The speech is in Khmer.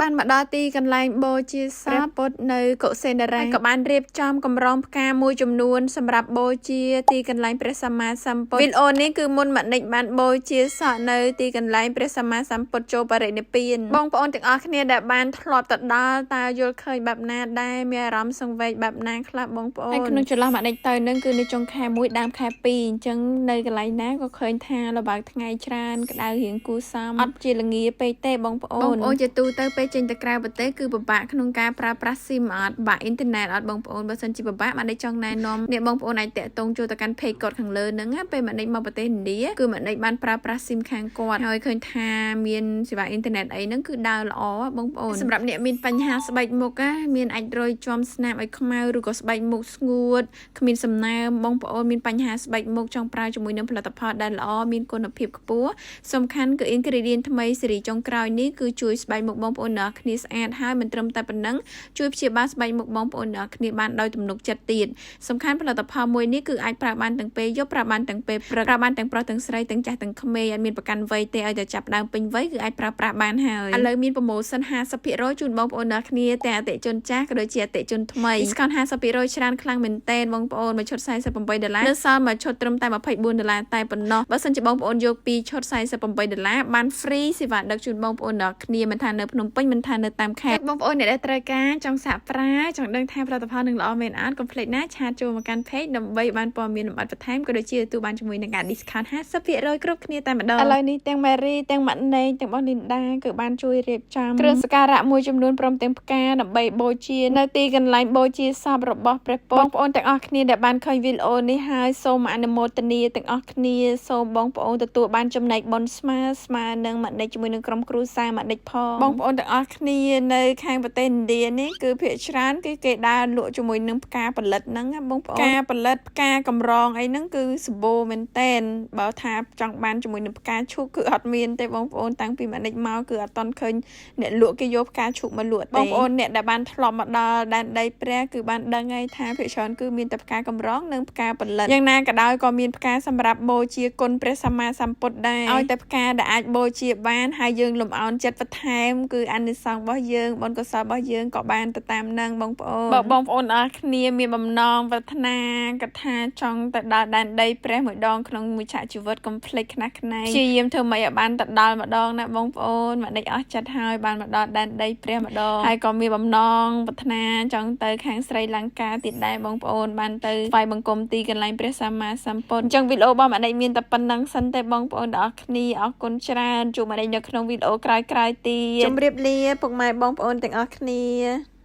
បានមកដល់ទីកន្លែងបូជាសពព្រះពុទ្ធនៅកុសិនរាក៏បានរៀបចំកម្រងផ្កាមួយចំនួនសម្រាប់បូជាទីកន្លែងព្រះសម្មាសម្ពុទ្ធវីដេអូនេះគឺមុនមនិចបានបូជាសពនៅទីកន្លែងព្រះសម្មាសម្ពុទ្ធចូលបរិនិព្វានបងប្អូនទាំងអស់គ្នាដែលបានធ្លាប់ទៅដល់តើយល់ឃើញបែបណាដែរមានអារម្មណ៍សង្វេគបែបណាខ្លះបងប្អូនហើយក្នុងចន្លោះមនិចទៅនឹងគឺនៅចុងខែ1ដើមខែ2អញ្ចឹងនៅកន្លែងណាក៏ឃើញថាលបើកថ្ងៃច្រើនក្តៅរៀងគូសមអត់ជាល្ងាពេកទេបងប្អូនបងប្អូនជាទូទៅពេលចេញទៅក្រៅប្រទេសគឺពិបាកក្នុងការប្រើប្រាស់ស៊ីមអត់បាក់អ៊ីនធឺណិតអត់បងប្អូនបើសិនជាពិបាកបានចង់ណែនាំអ្នកបងប្អូនអាចតាក់ទងចូលទៅកាន់ page គាត់ខាងលើហ្នឹងណាពេលម៉ានិចមកប្រទេសឥណ្ឌាគឺម៉ានិចបានប្រើប្រាស់ស៊ីមខាងគាត់ហើយឃើញថាមានសេវាអ៊ីនធឺណិតអីហ្នឹងគឺដើរល្អបងប្អូនសម្រាប់អ្នកមានបញ្ហាស្បែកមុខណាមានអាចរយជាំស្នាមឲ្យខ្មៅឬក៏ស្បែកមុខស្ងួតគ្មានសំណើមបងប្អូនមានបញ្ហាស្បែកមុខចង់ប្រើជាមួយនឹងផលិតផលដែលល្អមានគុណភាពខ្ពស់សំខាន់គឺ ingredient ថ្មីស៊េរីចុងក្រោយនេះគឺជួយស្បែកមុខបងប្អូនអ្នកគ្នាស្អាតហើយមិនត្រឹមតែប៉ុណ្ណឹងជួយព្យាបាលស្បែកមុខបងប្អូនអ្នកគ្នាបានដោយទំនុកចិត្តទៀតសំខាន់ផលិតផលមួយនេះគឺអាចប្រើបានទាំងពេលយប់ប្រើបានទាំងពេលព្រឹកប្រើបានទាំងប្រុសទាំងស្រីទាំងចាស់ទាំងក្មេងអត់មានប្រកាន់វ័យទេឲ្យតែចាប់ដើមពេញវ័យគឺអាចប្រើប្រាស់បានហើយឥឡូវមាន promotion 50%ជូនបងប្អូនអ្នកគ្នាទាំងអតិជនចាស់ក៏ដូចជាអតិជនថ្មី discount 50%ច្រើនខ្លាំងមែនទែនបងប្អូនមួយឈុត48ដុល្លារនៅសល់មួយឈុតត្រឹមតែ24ដុល្លារតែប៉ុណ្ណោះបើសិនជាបងប្អូនយកពីរឈុត48ដុល្លារបាន free សេវាដឹកជូនបងប្អូនអ្នកគ្នាមិនថានៅភ្នំពេញមិនថានៅតាមខេត្តបងប្អូនអ្នកដែលត្រូវការចង់សាកប្រើចង់ដឹងថាផលិតផលនឹងល្អមែនអត់កុំភ្លេចណាchat ចូលមកកាន់ page ដើម្បីបានព័ត៌មានលម្អិតបន្ថែមក៏ដូចជាទទួលបានជាមួយនឹងការ discount 50%គ្រប់គ្នាតែម្ដងឥឡូវនេះទាំង Mary ទាំងម៉ាក់ណេងទាំងបងលីនដាគឺបានជួយរៀបចំគ្រឿងសក្ការៈមួយចំនួនព្រមទាំងផ្កាដើម្បីបូជានៅទីកន្លែងបូជាសពរបស់ព្រះពុទ្ធបងប្អូនទាំងអស់គ្នាដែលបានឃើញវីដេអូនេះហើយសូមអនុមោទនាទាំងអស់គ្នាសូមបងប្អូនទទួលបានចំណែកបុណ្យស្មើស្មើនឹងម៉ាក់ណេកជាមួយនឹងក្រុមគ្រួសារម៉ាក់ណេកផងបងប្អូនទាំងអស់គ្នានៅខាងប្រទេសឥណ្ឌានេះគឺភាគច្រើនគឺគេដើរលក់ជាមួយនឹងផ្កាផលិតហ្នឹងណាបងប្អូនផ្កាផលិតផ្កាកម្រងអីហ្នឹងគឺសម្បូរមែនតែនបើថាចង់បានជាមួយនឹងផ្កាឈូកគឺអត់មានទេបងប្អូនតាំងពីម៉ាក់ណេកមកគឺអត់តន់ឃើញអ្នកលក់គេយកផ្កាឈូកមកលក់ទេបងប្អូនអ្នកដែលបានធ្លាប់មកដល់ដែនដីព្រះគឺបានដឹងហើយថាភាគច្រើនគឺមានតែផ្កាកម្រងនិងផ្កាផលិតយ៉ាងណាក៏ដោយក៏មានផ្កាសម្រាប់បូជាគុណព្រះសម្មាសម្ពុទ្ធដែរឲ្យតែផ្កាដែលអាចបូជាបានហើយយើងលំអោនចិត្តបន្ថែមគឺអានិសង្សរបស់យើងបុណ្យកុសលរបស់យើងក៏បានទៅតាមនឹងបងប្អូនបើបងប្អូនអរគ្នាមានបំណងប្រាថ្នាកថាចង់ទៅដល់ដែនដីព្រះមួយដងក្នុងមួយឆាកជីវិតកុំភ្លេចខ្នះខ្នែងព្យាយាមធ្វើម៉េចឲ្យបានទៅដល់ម្ដងណាបងប្អូនមកដេចអស់ចិត្តហើយបានមកដល់ដែនដីព្រះម្ដងហើយក៏មានបំណងប្រាថ្នាចង់ទៅខាងស្រីលង្កាទៀតដែរបងប្អូនបានទៅថ្វាយបង្គំទីកន្លែងព្រះសម្មាសម្ពុទ្ធអញ្ចឹងវីដេអូរបស់ម៉ាដេចមានតែប៉ុណ្ណឹងសិនទេបងប្អូនទាំងអស់គ្នាអរគុណច្រើនជួបម៉ាដេចនៅក្នុងវីដេអូក្រោយៗទៀតជម្រាបលាពុកម៉ែបងប្អូនទាំងអស់គ្នា។